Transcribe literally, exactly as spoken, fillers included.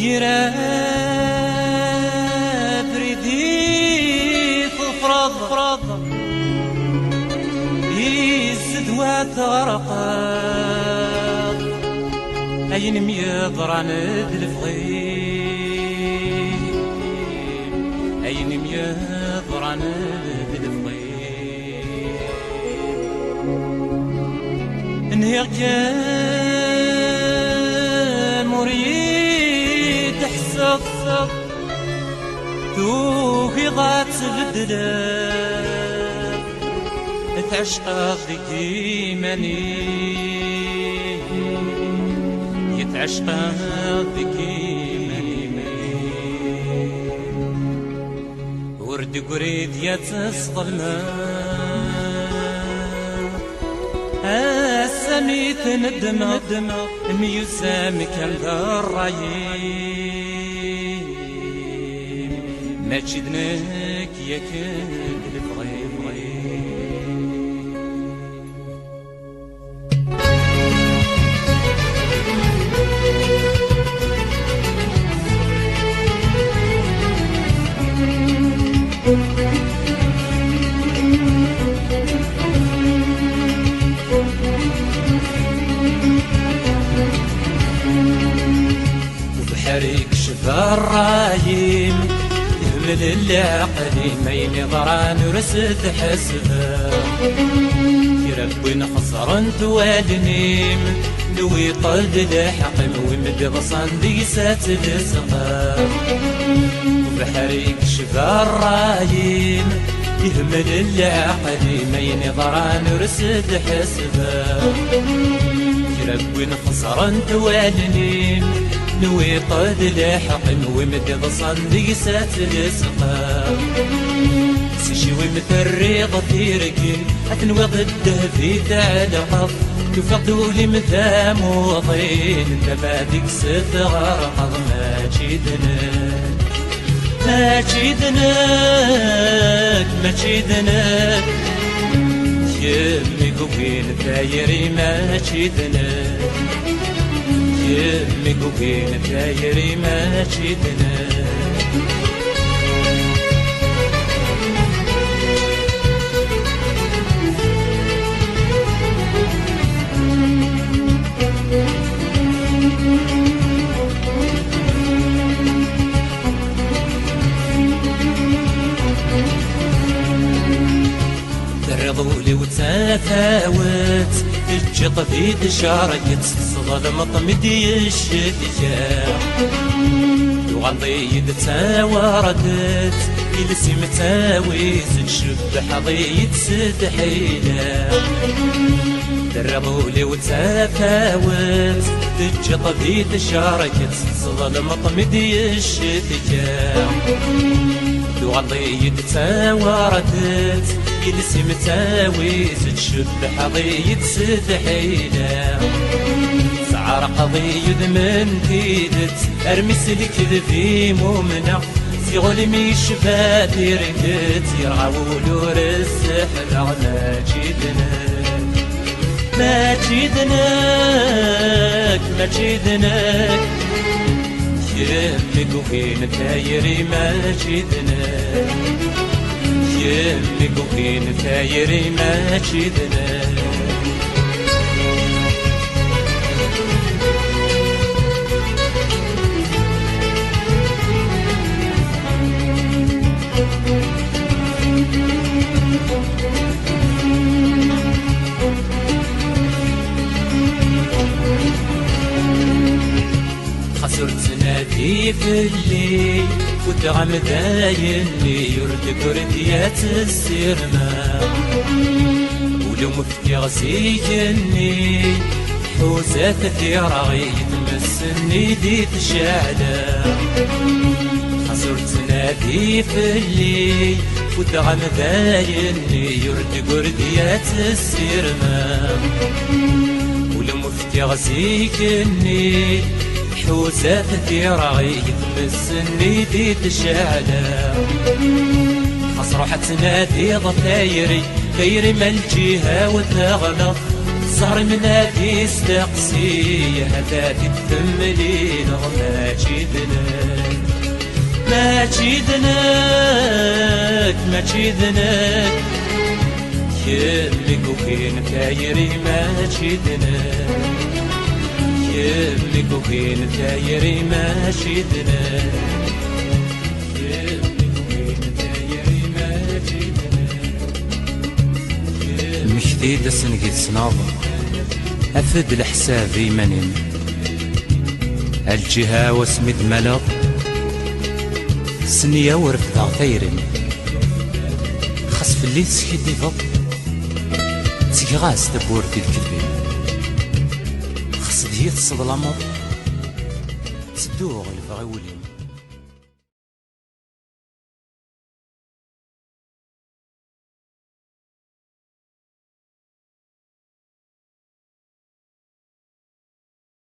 Yir abrid i tufreḍ, izedwa teɣreqeḍ. Ayen myeḍran d lebɣi, ayen myeḍran d lebɣi. Nhiɣ-kem ur yi-d-tḥesseḍ, tugiḍ ad tbeddleḍ, tɛecqeḍ deg yiman-im, tɛecqeḍ deg yiman-im. Ur d-grid ya tesḍelmeḍ, ass-a mi tneddmeḍ, myuzam kan d ṛṛay-im, mačči d nekk yakan d lebɣi-m. Ubeḥri yekcef ṛṛay-im, yehmel leɛqel-im, ayen iḍran ur s-tḥesbeḍ. Kra n win xeṣren-t wallen-im, nwiṭ-d lḥeqq-im, win d-iḍsan deg-s ad tlesqeḍ. Ubeḥri yekcef ṛṛay-im, yehmel leɛqel-im, ayen iḍran ur s-tḥesbeḍ. Kra n win xeṣren-t wallen-im, nwiṭ-d lḥeqq-im, win d-iḍsan deg-s ad tlesqeḍ. S iciwi-m terriḍ tirgin, ad tenwiḍ ddheb i tɛelqeḍ, tufiḍ-d ul-im d amuḍin, tama deg-s tɣerqeḍ, mačči d nekk. Mačči d nekk, mačči d nekk. Kemm i yugin tayri, mačči d nekk. Kemm i yugin tayri, mačči d nekk. Terriḍ ul-iw d tafawet, teǧǧiḍ di tcerget, tesḍelmeḍ mi d-yeccetka. Tuɣaleḍ-iyi-d d tawerdet, iles-im d tawizi, tcebbeḥeḍ-iyi-d s tḥila. Terriḍ ul-iw d tafawet, teǧǧiḍ di tcerket, tesḍelmeḍ mi d-yeccetka. Tuɣaleḍ-iyi-d d tawerdet, iles-im d tawizi, tcebbeḥeḍ-iyi-d s tḥila. Teɛreqeḍ-iyi udem n tidet, armi s lekdeb i mumneɣ. Ziɣ ul-im yecba tirget, yerɣa wul ur sseḥlaɣ, mačči d nekk. Mačči d nekk, mačči d nekk. Kemm i yugin tayri, mačči d nekk. Kemm i yugin tayri, mačči d nekk. Xas ur ttnadi fell-i, fudeɣ amday-nni, ur d-gurdi ad tessirmeɣ. Ul-iw fkiɣ zik-nni, tḥuza-t tira i tmes-nni di tceɛla. Xas ur ttnadi fell-i, fudeɣ amday-nni, ur d-gurdi ad tessirmeɣ. Ul-iw fkiɣ zik-nni, tḥuza-t tira i tmes-nni di tceɛla. Xas ruḥ ad tnadiḍ tayri, Tayri ma lǧiha-w teɣleq, ẓẓher imnadi steqsi, ha-t-a-t-id temlil, mačči d nekk, mačči d nekk, mačči d nekk. Kemm i yukin tayri, mačči d nekk. Kemm i yukin tayri, mačči d nekk. Kemm i yukin tayri, mačči d nekk. Mmekti-d asengid tessneḍ, af-d leḥsab i yiman-im. A lǧiha-w asmi d-maleɣ, s nniya-w refdeɣ tayri-m. Xas fell-i teskiddibeḍ, ttgeɣ-as tawwurt i lkedb-im. Xas deg-i tesseḍlameḍ, ttedduɣ lebɣi wul-im.